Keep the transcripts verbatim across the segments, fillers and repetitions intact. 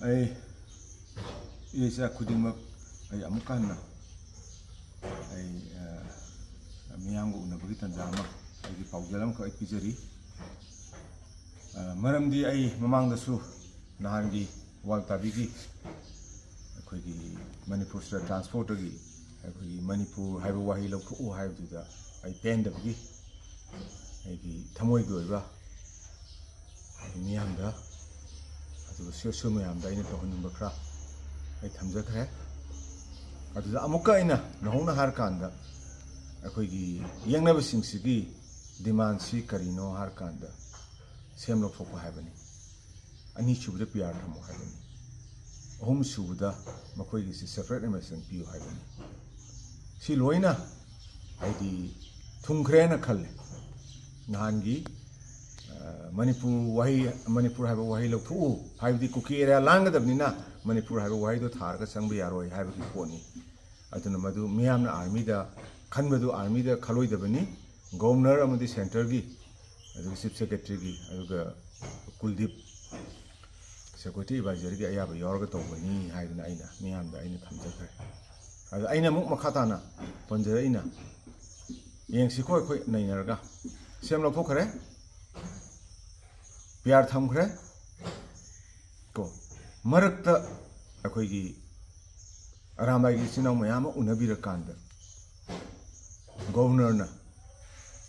ꯑꯩ ꯏꯆꯥ ꯈꯨꯗꯤꯡꯃꯛ ꯑꯩ ꯑꯃꯨꯛꯀ ꯍꯟꯅ ꯑꯩ, ꯑ, ꯃꯤꯌꯥꯝꯒ ꯎꯅꯕꯒꯤ ꯇꯥꯟꯖꯥ ꯑꯃ, ꯑꯩꯒꯤ ꯄꯥꯎꯖꯦꯜ ꯑꯃꯈꯛ ꯑꯩ ꯄꯤꯖꯔꯤ꯫ ꯑ, ꯃꯔꯝꯗꯤ ꯑꯩ ꯃꯃꯥꯡꯗꯁꯨ ꯅꯍꯥꯟꯒꯤ ꯋꯥꯜ ꯇꯥꯕꯤꯒꯤ ꯑꯩꯈꯣꯏꯒꯤ ꯃꯅꯤꯄꯨꯔ ꯁ꯭ꯇꯦꯠ ꯇ꯭ꯔꯥꯟꯁꯄꯣꯔꯠꯇꯒꯤ ꯑꯩꯈꯣꯏꯒꯤ ꯃꯅꯤꯄꯨꯔ ꯍꯥꯏꯕ ꯋꯥꯍꯩ ꯂꯧꯊꯣꯛꯎ ꯍꯥꯏꯕꯗꯨꯗ ꯑꯩ ꯄꯦꯟꯗꯕꯒꯤ ꯑꯩꯒꯤ ꯊꯃꯣꯏꯒꯤ ꯑꯣꯏꯕ ꯑꯩ ꯃꯤꯌꯥꯝꯗ, ꯑꯗꯨꯒ ꯁꯤꯑꯣꯁꯨ ꯃꯌꯥꯝꯗ ꯑꯩꯅ ꯇꯧꯍꯟꯅꯤꯡꯕ ꯈꯔ ꯑꯩ ꯊꯝꯖꯈ꯭ꯔꯦ꯫ ꯑꯗꯨꯗ ꯑꯃꯨꯛꯀ ꯑꯩꯅ ꯅꯧꯍꯧꯅ ꯍꯥꯏꯔꯀꯥꯟꯗ ꯑꯩꯈꯣꯏꯒꯤ ꯌꯦꯡꯅꯕꯁꯤꯡꯁꯤꯒꯤ ꯗꯤꯃꯥꯟꯁꯤ ꯀꯔꯤꯅꯣ ꯍꯥꯏꯔꯀꯥꯟꯗ ꯁꯦꯝ ꯂꯧꯊꯣꯛꯄ ꯍꯥꯏꯕꯅꯤ, ꯑꯅꯤꯁꯨꯕꯗ ꯄꯤ ꯑꯥꯔ ꯊꯝꯃꯣ ꯍꯥꯏꯕꯅꯤ, ꯑꯍꯨꯝꯁꯨꯕꯗ ꯃꯈꯣꯏꯒꯤꯁꯤ ꯁꯦꯄꯔꯦꯠ ꯑꯦꯝ ꯑꯦꯁ ꯑꯦꯟ ꯄꯤꯌꯨ ꯍꯥꯏꯕꯅꯤ꯫ ꯁꯤ ꯂꯣꯏꯅ ꯍꯥꯏꯗꯤ ꯊꯨꯡꯈ꯭ꯔꯦꯅ ꯈꯜꯂꯦ꯫ ꯅꯍꯥꯟꯒꯤ, ꯑ, ꯃꯅꯤꯄꯨꯔ ꯋꯥꯍꯩ, ꯃꯅꯤꯄꯨꯔ ꯍꯥꯏꯕ ꯋꯥꯍꯩ ꯂꯧꯊꯣꯛꯎ ꯍꯥꯏꯕꯗꯤ ꯀꯨꯀꯤ ꯑꯦꯔꯤꯌꯥ ꯂꯥꯟꯒꯗꯕꯅꯤꯅ ꯃꯅꯤꯄꯨꯔ ꯍꯥꯏꯕ ꯋꯥꯍꯩꯗꯣ ꯊꯥꯔꯒ ꯆꯪꯕ ꯌꯥꯔꯣꯏ ꯍꯥꯏꯕꯒꯤ ꯄꯣꯠꯅꯤ꯫ ꯑꯗꯨꯅ ꯃꯗꯨ ꯃꯤꯌꯥꯝꯅ ꯑꯥꯔꯃꯤꯗ ꯈꯟꯕꯗꯨ ꯑꯥꯔꯃꯤꯗ ꯈꯜꯂꯣꯏꯗꯕꯅꯤ꯫ ꯒꯣꯕꯔꯅꯔ ꯑꯃꯗꯤ ꯁꯦꯟꯇꯔꯒꯤ, ꯑꯗꯨꯒ ꯆꯤꯐ ꯁꯦꯀ꯭ꯔꯦꯇꯔꯤꯒꯤ, ꯑꯗꯨꯒ ꯀꯨꯜꯗꯤꯞ ꯁꯦꯀ꯭ꯌꯨꯔꯤꯇꯤ ꯑꯦꯗꯚꯥꯏꯖꯔꯒꯤ ꯑꯌꯥꯕ ꯌꯥꯎꯔꯒ ꯇꯧꯕꯅꯤ ꯍꯥꯏꯗꯅ ꯑꯩꯅ ꯃꯤꯌꯥꯝꯗ ꯑꯩꯅ ꯊꯝꯖꯈ꯭ꯔꯦ꯫ ꯑꯗ ꯑꯩꯅ ꯑꯃꯨꯛ ꯃꯈꯥ ꯇꯥꯅ ꯄꯟꯖꯔꯛꯏꯅ, ꯌꯦꯡꯁꯤꯀꯣ, ꯑꯩꯈꯣꯏ ꯅꯩꯅꯔꯒ ꯁꯦꯝ ꯂꯧꯊꯣꯛꯈ꯭ꯔꯦ, ꯄꯤ ꯑꯥꯔ ꯊꯝꯈ꯭ꯔꯦ ꯀꯣ꯫ ꯃꯔꯛꯇ ꯑꯩꯈꯣꯏꯒꯤ ꯑꯔꯥꯝꯕꯥꯏꯒꯤ ꯏꯆꯤꯟ ꯏꯅꯥꯎ ꯃꯌꯥꯝ ꯑꯃ ꯎꯅꯕꯤꯔꯀꯥꯟꯗ ꯒꯣꯕꯔꯅꯔꯅ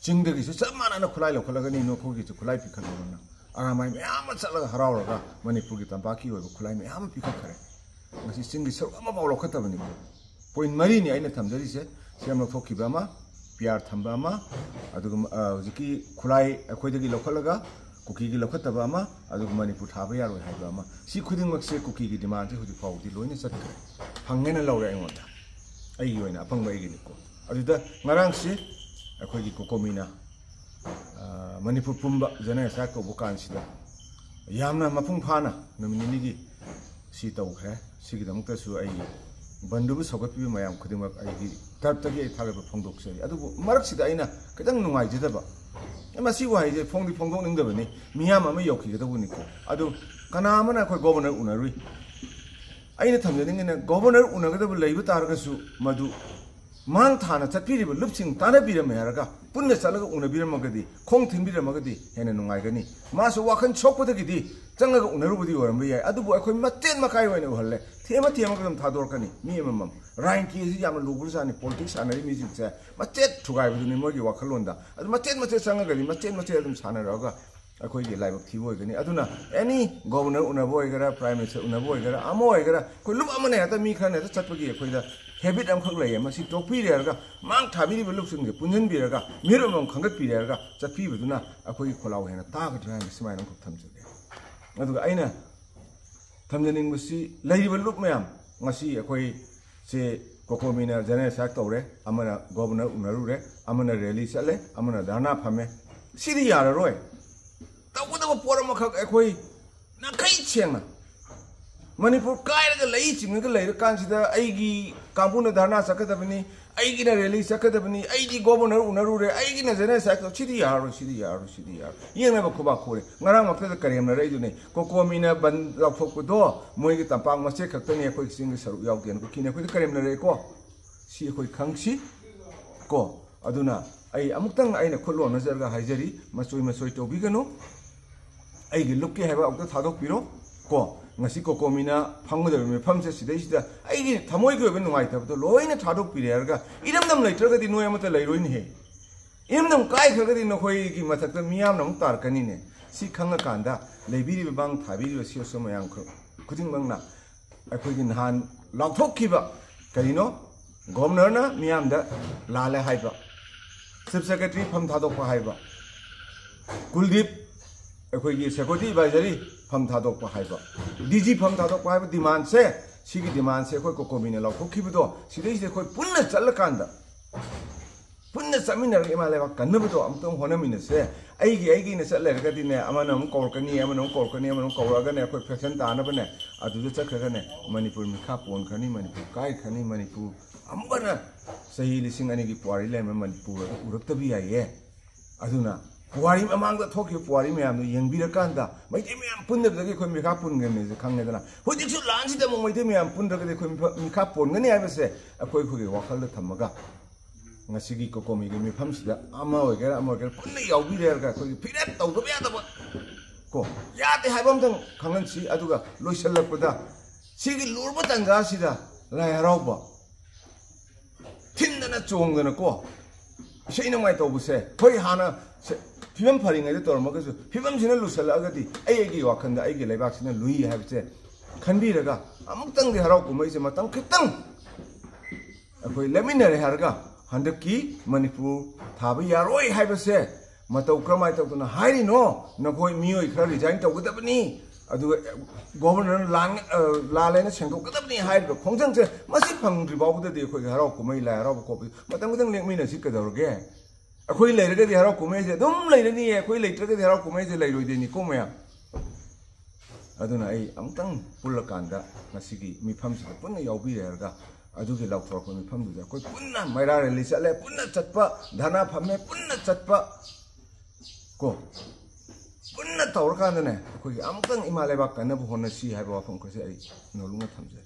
ꯆꯤꯡꯗꯒꯤꯁꯨ ꯆꯞ ꯃꯥꯟꯅꯅ ꯈꯨꯠꯂꯥꯏ ꯂꯧꯈꯠꯂꯒꯅꯤ, ꯅꯈꯣꯏꯒꯤꯁꯨ ꯈꯨꯠꯂꯥꯏ ꯄꯤꯈꯠꯂꯣꯅ ꯑꯔꯥꯝꯕꯥꯏ ꯃꯌꯥꯝ ꯑꯃ ꯆꯠꯂꯒ ꯍꯔꯥꯎꯔꯒ ꯃꯅꯤꯄꯨꯔꯒꯤ ꯇꯝꯄꯥꯛꯀꯤ ꯑꯣꯏꯕ ꯈꯨꯠꯂꯥꯏ ꯃꯌꯥꯝ ꯑꯃ ꯄꯤꯈꯠꯈ꯭ꯔꯦ꯫ ꯉꯁꯤ ꯆꯤꯡꯒꯤ ꯁꯔꯨꯛ ꯑꯃꯐꯥꯎ ꯂꯧꯈꯠꯇꯕꯅꯤꯀꯣ꯫ ꯄꯣꯏꯟ ꯃꯔꯤꯅꯤ ꯑꯩꯅ ꯊꯝꯖꯔꯤꯁꯦ, ꯁꯦꯝ ꯂꯧꯊꯣꯛꯈꯤꯕ ꯑꯃ, ꯄꯤ ꯑꯥꯔ ꯊꯝꯕ ꯑꯃ, ꯑꯗꯨꯒ, ꯑ, ꯍꯧꯖꯤꯛꯀꯤ ꯈꯨꯠꯂꯥꯏ ꯑꯩꯈꯣꯏꯗꯒꯤ ꯂꯧꯈꯠꯂꯒ ꯀꯨꯀꯤꯒꯤ ꯂꯧꯈꯠꯇꯕ ꯑꯃ, ꯑꯗꯨꯒ ꯃꯅꯤꯄꯨꯔ ꯊꯥꯕ ꯌꯥꯔꯣꯏ ꯍꯥꯏꯕ ꯑꯃ꯫ ꯁꯤ ꯈꯨꯗꯤꯡꯃꯛꯁꯦ ꯀꯨꯀꯤꯒꯤ ꯗꯤꯃꯥꯟꯁꯦ ꯍꯧꯖꯤꯛ ꯐꯥꯎꯕꯗꯤ ꯂꯣꯏꯅ ꯆꯠꯈ꯭ꯔꯦ, ꯐꯪꯉꯦꯅ ꯂꯧꯔꯦ ꯑꯩꯉꯣꯟꯗ, ꯑꯩꯒꯤ ꯑꯣꯏꯅ ꯑꯄꯪꯕ ꯑꯩꯒꯤꯅꯤꯀꯣ꯫ ꯑꯗꯨꯗ ꯉꯔꯥꯡꯁꯦ ꯑꯩꯈꯣꯏꯒꯤ ꯀꯣꯀꯣꯃꯤꯅ, ꯑ, ꯃꯅꯤꯄꯨꯔ ꯄꯨꯝꯕ ꯖꯦꯅꯔꯦꯜ ꯁ꯭ꯇ꯭ꯔꯥꯏꯛ ꯇꯧꯕ ꯀꯥꯟꯁꯤꯗ ꯌꯥꯝꯅ ꯃꯄꯨꯡ ꯐꯥꯅ ꯅꯨꯃꯤꯠ ꯅꯤꯅꯤꯒꯤ ꯁꯤ ꯇꯧꯈ꯭ꯔꯦ꯫ ꯁꯤꯒꯤꯗꯃꯛꯇꯁꯨ ꯑꯩ ꯕꯟꯗꯨꯕꯨ ꯁꯧꯒꯠꯄꯤꯕ ꯃꯌꯥꯝ ꯈꯨꯗꯤꯡꯃꯛ ꯑꯩꯒꯤ ꯇꯔꯞꯇꯒꯤ ꯑꯩ ꯊꯥꯒꯠꯄ ꯐꯣꯡꯗꯣꯛꯆꯔꯤ꯫ ꯑꯗꯨꯕꯨ ꯃꯔꯛꯁꯤꯗ ꯑꯩꯅ ꯈꯤꯇꯪ ꯅꯨꯡꯉꯥꯏꯖꯗꯕ, ꯑꯦ, ꯃꯁꯤ ꯋꯥꯍꯩꯁꯦ ꯐꯣꯡꯗꯤ ꯐꯣꯡꯗꯣꯛꯅꯤꯡꯗꯕꯅꯤ, ꯃꯤꯌꯥꯝ ꯑꯃ ꯌꯧꯈꯤꯒꯗꯧꯕꯅꯤꯀꯣ꯫ ꯑꯗꯨ ꯀꯅꯥ ꯑꯃꯅ ꯑꯩꯈꯣꯏ ꯒꯣꯕꯔꯅꯔ ꯎꯅꯔꯨꯏ? ꯑꯩꯅ ꯊꯝꯖꯅꯤꯡꯉꯤꯅ, ꯒꯣꯕꯔꯅꯔ ꯎꯅꯒꯗꯕ ꯂꯩꯕ ꯇꯥꯔꯒꯁꯨ, ꯃꯗꯨ ꯃꯥꯡ ꯊꯥꯅ ꯆꯠꯄꯤꯔꯤꯕ ꯂꯨꯞꯁꯤꯡ ꯇꯥꯟꯅꯕꯤꯔꯝꯃꯦ ꯍꯥꯏꯔꯒ, ꯄꯨꯟꯅ ꯆꯠꯂꯒ ꯎꯅꯕꯤꯔꯝꯃꯒꯗꯤ, ꯈꯣꯡ ꯊꯤꯟꯕꯤꯔꯝꯃꯒꯗꯤ ꯍꯦꯟꯅ ꯅꯨꯡꯉꯥꯏꯒꯅꯤ꯫ ꯃꯥꯁꯨ ꯋꯥꯈꯜ ꯁꯣꯛꯄꯗꯒꯤꯗꯤ ꯆꯪꯉꯒ ꯎꯅꯔꯨꯕꯗꯤ ꯑꯣꯏꯔꯝꯕ ꯌꯥꯏ, ꯑꯗꯨꯕꯨ ꯑꯩꯈꯣꯏ ꯃꯆꯦꯠ ꯃꯀꯥꯏ ꯑꯣꯏꯅ ꯎꯍꯜꯂꯦ꯫ ꯊꯦꯝꯃ ꯊꯦꯝꯃꯒ ꯑꯗꯨꯝ ꯊꯥꯗꯣꯔꯛꯀꯅꯤ꯫ ꯃꯤ ꯑꯃꯃꯝ, ꯔꯥꯏꯟꯀꯤ ꯑꯁꯤ ꯌꯥꯝꯅ ꯂꯨꯈ꯭ꯔꯖꯥꯠꯅꯤ꯫ ꯄꯣꯂꯤꯇꯤꯛꯁ ꯁꯥꯟꯅꯔꯤ ꯃꯤꯁꯤꯡꯁꯦ ꯃꯆꯦꯠ ꯊꯨꯒꯥꯏꯕꯗꯨꯅꯤ ꯃꯣꯏꯒꯤ ꯋꯥꯈꯜꯂꯣꯟꯗ꯫ ꯑꯗꯨ ꯃꯆꯦꯠ ꯃꯆꯦꯠ ꯆꯪꯉꯒꯗꯤ ꯃꯆꯦꯠ ꯃꯆꯦꯠ ꯑꯗꯨꯝ ꯁꯥꯟꯅꯔꯛꯑꯒ ꯑꯩꯈꯣꯏꯒꯤ ꯂꯥꯏꯕꯛ ꯊꯤꯕ ꯑꯣꯏꯒꯅꯤ꯫ ꯑꯗꯨꯅ ꯑꯦꯅꯤ ꯒꯣꯕꯔꯅꯔ ꯎꯅꯕ ꯑꯣꯏꯒꯦꯔꯥ, ꯄ꯭ꯔꯥꯏꯝ ꯃꯤꯅꯤꯁꯇꯔ ꯎꯅꯕ ꯑꯣꯏꯒꯦꯔꯥ, ꯑꯃ ꯑꯣꯏꯒꯦꯔꯥ, ꯑꯩꯈꯣꯏ ꯂꯨꯞ ꯑꯃꯅ ꯍꯦꯛꯇ ꯃꯤ ꯈꯔꯅ ꯍꯦꯛꯇ ꯆꯠꯄꯒꯤ ꯑꯩꯈꯣꯏꯗ ꯍꯦꯕꯤꯠ ꯑꯃꯈꯛ ꯂꯩꯌꯦ꯫ ꯃꯁꯤ ꯇꯣꯛꯄꯤꯔꯦ ꯍꯥꯏꯔꯒ, ꯃꯥꯡ ꯊꯥꯕꯤꯔꯤꯕ ꯂꯨꯞꯁꯤꯡꯁꯦ ꯄꯨꯟꯁꯤꯟꯕꯤꯔꯒ, ꯃꯤꯔꯨꯞ ꯑꯃꯃꯝ ꯈꯟꯒꯠꯄꯤꯔꯦ ꯍꯥꯏꯔꯒ ꯆꯠꯄꯤꯕꯗꯨꯅ ꯑꯩꯈꯣꯏꯒꯤ ꯈꯣꯜꯂꯥꯎ ꯍꯦꯟꯅ ꯇꯥꯒꯗ꯭ꯔꯥ ꯍꯥꯏꯅ ꯁꯨꯃꯥꯏꯅ ꯑꯃꯈꯛ ꯊꯝꯖꯒꯦ꯫ ꯑꯗꯨꯒ ꯑꯩꯅ ꯊꯝꯖꯅꯤꯡꯕꯁꯤ, ꯂꯩꯔꯤꯕ ꯂꯨꯞ ꯃꯌꯥꯝ, ꯉꯁꯤ ꯑꯩꯈꯣꯏ ꯁꯦ ꯀꯣꯀꯣꯃꯤꯅ ꯖꯦꯅꯔꯦꯜ ꯁ꯭ꯇ꯭ꯔꯥꯏꯛ ꯇꯧꯔꯦ, ꯑꯃꯅ ꯒꯣꯕꯔꯅꯔ ꯎꯅꯔꯨꯔꯦ, ꯑꯃꯅ ꯔꯦꯂꯤ ꯆꯠꯂꯦ, ꯑꯃꯅ ꯙꯔꯅꯥ ꯐꯝꯃꯦ꯫ ꯁꯤꯗꯤ ꯌꯥꯔꯔꯣꯏ꯫ ꯇꯧꯒꯗꯕ ꯄꯣꯠ ꯑꯃꯈꯛ ꯑꯩꯈꯣꯏ ꯅꯥꯈꯩ ꯁꯦꯡꯅ, ꯃꯅꯤꯄꯨꯔ ꯀꯥꯏꯔꯒ ꯂꯩ ꯆꯤꯡꯉꯒ ꯂꯩꯔꯀꯥꯟꯁꯤꯗ ꯑꯩꯒꯤ ꯀꯥꯡꯕꯨꯅ ꯙꯔꯅꯥ ꯆꯠꯀꯗꯕꯅꯤ, ꯑꯩꯒꯤꯅ ꯔꯦꯂꯤ ꯆꯠꯀꯗꯕꯅꯤ, ꯑꯩꯗꯤ ꯒꯣꯕꯔꯅꯔ ꯎꯅꯔꯨꯔꯦ, ꯑꯩꯒꯤꯅ ꯖꯦꯅꯔꯦꯜ ꯁ꯭ꯇ꯭ꯔꯥꯏꯛ ꯇꯧ-, ꯁꯤꯗꯤ ꯌꯥꯔꯔꯣꯏ, ꯁꯤꯗꯤ ꯌꯥꯔꯔꯣꯏ, ꯁꯤꯗꯤ ꯌꯥꯔꯔꯣꯏ꯫ ꯌꯦꯡꯅꯕ ꯈꯨꯕꯥꯛ ꯈꯨꯔꯦ꯫ ꯉꯔꯥꯡꯃꯛꯇꯗ ꯀꯔꯦꯝꯅꯔꯛꯏꯗꯨꯅꯤ꯫ ꯀꯣꯀꯣꯃꯤꯅ ꯕꯟ ꯂꯥꯎꯊꯣꯛꯄꯗꯣ ꯃꯣꯏꯒꯤ ꯇꯝꯄꯥꯛ ꯃꯆꯦꯠ ꯈꯛꯇꯅꯤ, ꯑꯩꯈꯣꯏꯒꯤ ꯆꯤꯡꯒꯤ ꯁꯔꯨꯛ ꯌꯥꯎꯗꯦꯅ ꯀꯨꯀꯤꯅ ꯑꯩꯈꯣꯏꯗ ꯀꯔꯦꯝꯅꯔꯛꯑꯦꯀꯣ꯫ ꯁꯤ ꯑꯩꯈꯣꯏ ꯈꯪꯁꯤ ꯀꯣ꯫ ꯑꯗꯨꯅ ꯑꯩ ꯑꯃꯨꯛꯇꯪ ꯑꯩꯅ ꯈꯨꯠ ꯂꯣꯟꯅꯖꯔꯒ ꯍꯥꯏꯖꯔꯤ, ꯃꯆꯣꯏ ꯃꯆꯣꯏ ꯇꯧꯕꯤꯒꯅꯨ꯫ ꯑꯩꯒꯤ ꯂꯨꯞꯀꯦ ꯍꯥꯏꯕ ꯑꯃꯨꯛꯇ ꯊꯥꯗꯣꯛꯄꯤꯔꯣ ꯀꯣ꯫ ꯉꯁꯤ ꯀꯣꯀꯣꯃꯤꯅ ꯐꯝꯒꯗꯕ ꯃꯤꯐꯝꯁꯦ ꯁꯤꯗꯩꯁꯤꯗ ꯑꯩꯒꯤ ꯊꯃꯣꯏꯒꯤ ꯑꯣꯏꯕ ꯅꯨꯡꯉꯥꯏꯇꯕꯗꯣ ꯂꯣꯏꯅ ꯊꯥꯗꯣꯛꯄꯤꯔꯦ ꯍꯥꯏꯔꯒ, ꯏꯔꯝꯗꯝ ꯂꯩꯇ꯭ꯔꯒꯗꯤ ꯅꯣꯏ ꯑꯃꯠꯇ ꯂꯩꯔꯣꯏꯅꯦꯍꯦ꯫ ꯏꯔꯝꯗꯝ ꯀꯥꯏꯈ꯭ꯔꯒꯗꯤ ꯅꯈꯣꯏꯒꯤ ꯃꯊꯛꯇ ꯃꯤꯌꯥꯝꯅ ꯑꯃꯨꯛ ꯇꯥꯔꯛꯀꯅꯤꯅꯦ꯫ ꯁꯤ ꯈꯪꯉꯀꯥꯟꯗ ꯂꯩꯕꯤꯔꯤꯕ ꯃꯥꯡ ꯊꯥꯕꯤꯔꯤꯕ ꯁꯤ ꯑꯁꯣꯏ ꯃꯌꯥꯝ ꯈꯨ-, ꯈꯨꯗꯤꯡꯃꯛꯅ ꯑꯩꯈꯣꯏꯒꯤ ꯅꯍꯥꯟ ꯂꯥꯎꯊꯣꯛꯈꯤꯕ ꯀꯔꯤꯅꯣ? ꯒꯣꯕꯔꯅꯔꯅ ꯃꯤꯌꯥꯝꯗ ꯂꯥꯜꯂꯦ ꯍꯥꯏꯕ, ꯆꯤꯐ ꯁꯦꯀ꯭ꯔꯦꯇꯔꯤ ꯐꯝ ꯊꯥꯗꯣꯛꯄ ꯍꯥꯏꯕ, ꯀꯨꯜꯗꯤꯞ ꯑꯩꯈꯣꯏꯒꯤ ꯁꯦꯀ꯭ꯌꯨꯔꯤꯇꯤ ꯑꯦꯗꯚꯥꯏꯖꯔꯤ ꯐꯝ ꯊꯥꯗꯣꯛꯄ ꯍꯥꯏꯕ, ꯗꯤ ꯖꯤ ꯐꯝ ꯊꯥꯗꯣꯛꯄ ꯍꯥꯏꯕ ꯗꯤꯃꯥꯟꯁꯦ, ꯁꯤꯒꯤ ꯗꯤꯃꯥꯟꯁꯦ ꯑꯩꯈꯣꯏ ꯀꯣꯀꯣꯃꯤꯅ ꯂꯥꯎꯊꯣꯛꯈꯤꯕꯗꯣ, ꯁꯤꯗꯩꯁꯤꯗ ꯑꯩꯈꯣꯏ ꯄꯨꯟꯅ ꯆꯠꯂꯀꯥꯟꯗ, ꯄꯨꯟꯅ ꯆꯠꯃꯤꯟꯅꯔꯒ ꯏꯃꯥ ꯂꯩꯕꯥꯛ ꯀꯟꯅꯕꯗꯣ ꯑꯃꯨꯛꯇꯪ ꯍꯣꯠꯅꯃꯤꯟꯅꯁꯦ꯫ ꯑꯩꯒꯤ ꯑꯩꯒꯤꯅ ꯆꯠ ꯂꯩꯔꯒꯗꯤꯅꯦ, ꯑꯃꯅ ꯑꯃꯨꯛ ꯀꯧꯔꯛꯀꯅꯤ, ꯑꯃꯅ ꯑꯃꯨꯛ ꯀꯧꯔꯛꯀꯅꯤ, ꯑꯃꯅ ꯑꯃꯨꯛ ꯀꯧꯔꯛꯑꯒꯅꯦ, ꯑꯩꯈꯣꯏ ꯐꯦꯛꯁꯟ ꯇꯥꯅꯕꯅꯦ, ꯑꯗꯨꯗ ꯆꯠꯈ꯭ꯔꯒꯅꯦ, ꯃꯅꯤꯄꯨꯔ ꯃꯤꯈꯥ ꯄꯣꯟꯈ꯭ꯔꯅꯤ, ꯃꯅꯤꯄꯨꯔ ꯀꯥꯏꯈ꯭ꯔꯅꯤ, ꯃꯅꯤꯄꯨꯔ ꯑꯃꯨꯛ ꯍꯟꯅ ꯆꯍꯤ ꯂꯤꯁꯤꯡ ꯑꯅꯤꯒꯤ ꯄꯨꯋꯥꯔꯤ ꯂꯩꯔꯝꯕ ꯃꯅꯤꯄꯨꯔ ꯑꯗꯨ ꯎꯔꯛꯇꯕ ꯌꯥꯏꯌꯦ꯫ ꯑꯗꯨꯅ ꯄꯨꯋꯥꯔꯤ ꯃꯃꯥꯡꯗ ꯊꯣꯛꯈꯤꯕ ꯄꯨꯋꯥꯔꯤ ꯃꯌꯥꯝꯗꯣ ꯌꯦꯡꯕꯤꯔꯀꯥꯟꯗ ꯃꯩꯇꯩ ꯃꯌꯥꯝ ꯄꯨꯟꯗꯕꯗꯒꯤ ꯑꯩꯈꯣꯏ ꯃꯤꯈꯥ ꯄꯨꯟꯒꯅꯤꯁꯦ ꯈꯪꯉꯦꯗꯅ, ꯍꯧꯖꯤꯛꯁꯨ ꯂꯥꯟꯁꯤꯗ ꯑꯃꯨꯛ ꯃꯩꯇꯩ ꯃꯌꯥꯝ ꯄꯨꯟꯗ꯭ꯔꯒꯗꯤ ꯑꯩꯈꯣꯏ ꯃꯤꯐ- ꯃꯤꯈꯥ ꯄꯣꯟꯒꯅꯤ ꯍꯥꯏꯕꯁꯦ ꯑꯩꯈꯣꯏ ꯑꯩꯈꯣꯏꯒꯤ ꯋꯥꯈꯜꯗ ꯊꯝꯃꯒ ꯉꯁꯤꯒꯤ ꯀꯣꯀꯣꯃꯤꯒꯤ ꯃꯤꯐꯝꯁꯤꯗ ꯑꯃ ꯑꯣꯏꯒꯦꯔꯥ ꯑꯃ ꯑꯣꯏꯒꯦꯔꯥ ꯄꯨꯟꯅ ꯌꯥꯎꯕꯤꯔꯦ ꯍꯥꯏꯔꯒ ꯑꯩꯈꯣꯏꯒꯤ ꯐꯤꯔꯦꯞ ꯇꯧꯗꯕ ꯌꯥꯗꯕ ꯀꯣ, ꯌꯥꯗꯦ ꯍꯥꯏꯕ ꯑꯝꯇꯪ ꯈꯪꯍꯟꯁꯤ꯫ ꯑꯗꯨꯒ ꯂꯣꯏꯁꯤꯜꯂꯛꯄꯗ ꯁꯤꯒꯤ ꯂꯨꯔꯕ ꯇꯥꯟꯖꯥꯁꯤꯗ ꯂꯥꯏ ꯍꯔꯥꯎꯕ ꯊꯤꯟꯗꯅ ꯆꯣꯡꯗꯅꯀꯣ, ꯏꯁꯩ ꯅꯣꯡꯃꯥꯏ ꯇꯧꯕꯁꯦ, ꯍꯣꯏ, ꯍꯥꯟꯅ ꯁꯦ- ꯐꯤꯕꯝ ꯐꯔꯤꯉꯩꯗ ꯇꯧꯔꯝꯃꯒꯁꯨ, ꯐꯤꯕꯝꯁꯤꯅ ꯂꯨꯁꯜꯂꯛꯑꯒꯗꯤ ꯑꯩ ꯑꯩꯒꯤ ꯋꯥꯈꯜꯗ ꯑꯩꯒꯤ ꯂꯩꯕꯥꯛꯁꯤꯅ ꯂꯨꯏ ꯍꯥꯏꯕꯁꯦ ꯈꯟꯕꯤꯔꯒ, ꯑꯃꯨꯛꯇꯪꯗꯤ ꯍꯔꯥꯎ ꯀꯨꯝꯍꯩꯁꯦ ꯃꯇꯝ ꯈꯤꯇꯪ ꯑꯩꯈꯣꯏ ꯂꯦꯞꯃꯤꯟꯅꯔꯦ ꯍꯥꯏꯔꯒ, ꯍꯟꯗꯛꯀꯤ ꯃꯅꯤꯄꯨꯔ ꯊꯥꯕ ꯌꯥꯔꯣꯏ ꯍꯥꯏꯕꯁꯦ ꯃꯇꯧ ꯀꯔꯝꯍꯥꯏꯅ ꯇꯧꯗꯅ ꯍꯥꯏꯔꯤꯅꯣ? ꯅꯈꯣꯏ ꯃꯤꯑꯣꯏ ꯈꯔ ꯔꯤꯖꯥꯏꯟ ꯇꯧꯒꯗꯕꯅꯤ, ꯑꯗꯨꯒ ꯒꯣꯕꯔꯅꯔ ꯂꯥꯟ- ꯑ, ꯂꯥꯜꯂꯦꯅ ꯁꯦꯡꯗꯣꯛꯀꯗꯕꯅꯤ ꯍꯥꯏꯔꯤꯕ ꯈꯣꯡꯖꯪꯁꯦ, ꯃꯁꯤ ꯐꯪꯗ꯭ꯔꯤ ꯐꯥꯎꯕꯗꯗꯤ ꯑꯩꯈꯣꯏꯒꯤ ꯍꯔꯥꯎ ꯀꯨꯝꯍꯩ, ꯂꯥꯏ ꯍꯔꯥꯎꯕ ꯈꯣꯠꯄ ꯃꯇꯝ ꯈꯤꯇꯪ ꯂꯦꯞꯃꯤꯟꯅꯁꯤ꯫ ꯀꯩꯗꯧꯔꯒꯦ? ꯑꯩꯈꯣꯏ ꯂꯩꯔꯒꯗꯤ ꯍꯔꯥꯎ ꯀꯨꯝꯍꯩꯁꯦ ꯑꯗꯨꯝ ꯂꯩꯔꯅꯤꯌꯦ, ꯑꯩꯈꯣꯏ ꯂꯩꯇ꯭ꯔꯒꯗꯤ ꯍꯔꯥꯎ ꯀꯨꯝꯍꯩꯁꯦ ꯂꯩꯔꯣꯏꯗꯣꯏꯅꯤꯀꯣ ꯃꯌꯥꯝ꯫ ꯑꯗꯨꯅ ꯑꯩ ꯑꯃꯨꯛꯇꯪ ꯄꯨꯜꯂꯀꯥꯟꯗ ꯉꯁꯤꯒꯤ ꯃꯤꯐꯝꯁꯤꯗ ꯄꯨꯟꯅ ꯌꯥꯎꯕꯤꯔꯦ ꯍꯥꯏꯔꯒ, ꯑꯗꯨꯒꯤ ꯂꯥꯎꯊꯣꯔꯛꯄ ꯃꯤꯐꯝꯗꯨꯗ ꯑꯩꯈꯣꯏ ꯄꯨꯟꯅ ꯃꯩꯔꯥ ꯔꯦꯂꯤ ꯆꯠꯂꯦ, ꯄꯨꯟꯅ ꯆꯠꯄ, ꯙꯔꯅꯥ ꯐꯝꯃꯦ, ꯄꯨꯟꯅ ꯆꯠꯄ ꯀꯣ, ꯄꯨꯟꯅ ꯇꯧꯔꯀꯥꯟꯗꯅꯦ ꯑꯩꯈꯣꯏꯒꯤ ꯑꯃꯨꯛꯇꯪ ꯏꯃꯥ ꯂꯩꯕꯥꯛ ꯀꯟꯅꯕ ꯍꯣꯠꯅꯁꯤ ꯍꯥꯏꯕ ꯋꯥꯐꯝ ꯈꯔꯁꯦ ꯑꯩ ꯅꯣꯂꯨꯛꯅ ꯊꯝꯖꯔꯤ꯫